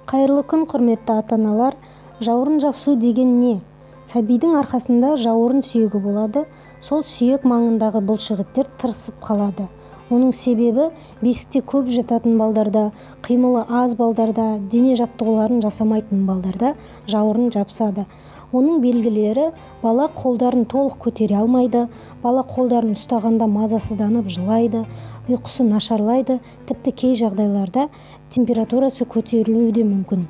Қайырлы күн, құрметті ата-аналар! Жауырын жапсу деген не? Сәбидің арқасында жауырын сүйегі болады, сол сүйек маңындағы бұлшықеттер тырысып қалады. Оның себебі бесікте көп жататын балдарда, қимылы аз балдарда, дене жаттығуларын жасамайтын балдарда жауырын жапсады. Оның белгілері: бала қолдарын толық көтере алмайды, бала қолдарын ұстағанда мазасызданып жылайды, ұйқысы нашарлайды, тіпті кей жағдайларда температурасы көтерілуі де мүмкін.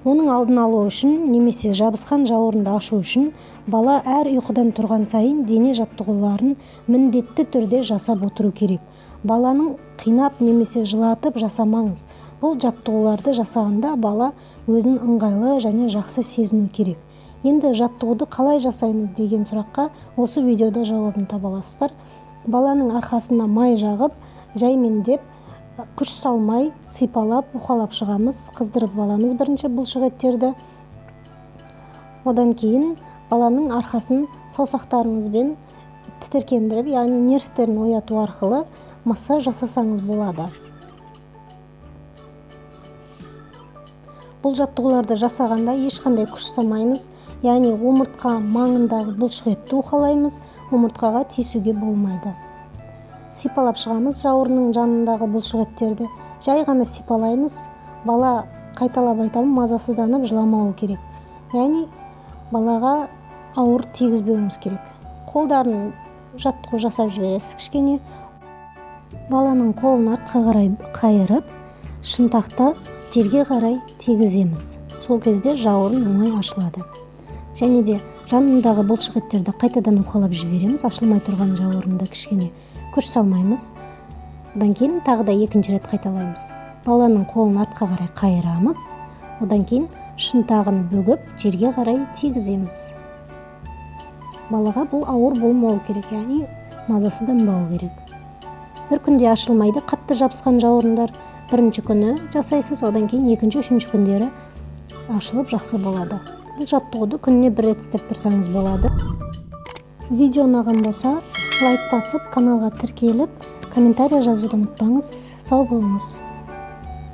Оның алдын алу үшін немесе жабысқан жауырынды ашу үшін бала әр ұйқыдан тұрған сайын дене жаттығуларын міндетті түрде жасап отыру керек. Баланың қинап немесе жылатып жасамаңыз. Бұл жаттығуларды жасағанда бала өзін ыңғайлы және жақсы сезіну керек. Енді жаттығуды қалай жасаймыз деген сұраққа осы видеода жауабын таба аласыздар. Баланың арқасына май жағып, жаймендеп, күш салмай, сипалап, уқалап шығамыз, қыздырып аламыз бірінші бұлшықеттерді. Одан кейін баланың арқасын саусақтарыңызбен тітіркендіріп, яғни нервтерін ояту арқылы массаж жасасаңыз болады. Бұл жаттығуларды жасағанда ешқандай күш салмаймыз, яғни омыртқа маңындағы бұлшықетті уқалаймыз, омыртқаға тиісуге болмайды. Сипалап шығамыз жауырынның жанындағы бұлшықеттерді, жай ғана сипалаймыз. Бала, қайталап айтамын, мазасызданып жыламауы керек, яғни балаға ауыр тигізбеуіміз керек. Қолдарын жаттығу жасап жібересіз кішкене. Баланың қолын артқа қарай қайырып, шынтақты жерге қарай тигіземіз. Сол кезде жауырын оңай ашылады. Және де жанындағы бұлшықеттерді қайтадан уқалап жібереміз. Ашылмай тұрған жауырынды кішкене күш салмаймыз. Одан кейін тағы да екінші рет қайталаймыз. Баланың қолын артқа қарай қайырамыз. Одан кейін шынтағын бүгіп, жерге қарай тигіземіз. Балаға бұл ауыр болмау керек, яғни мазасызданбау керек. Бір күнде ашылмайды қатты жабысқан жауырындар. Бірінші күні жасайсыз, одан кейін екінші, үшінші күндері ашылып жақсы болады. Бұл жаттығуды күніне бір рет істеп тұрсаңыз болады. Видео ұнаған болса, лайк басып, каналға тіркеліп, комментарий жазуды ұмытпаңыз. Сау болыңыз.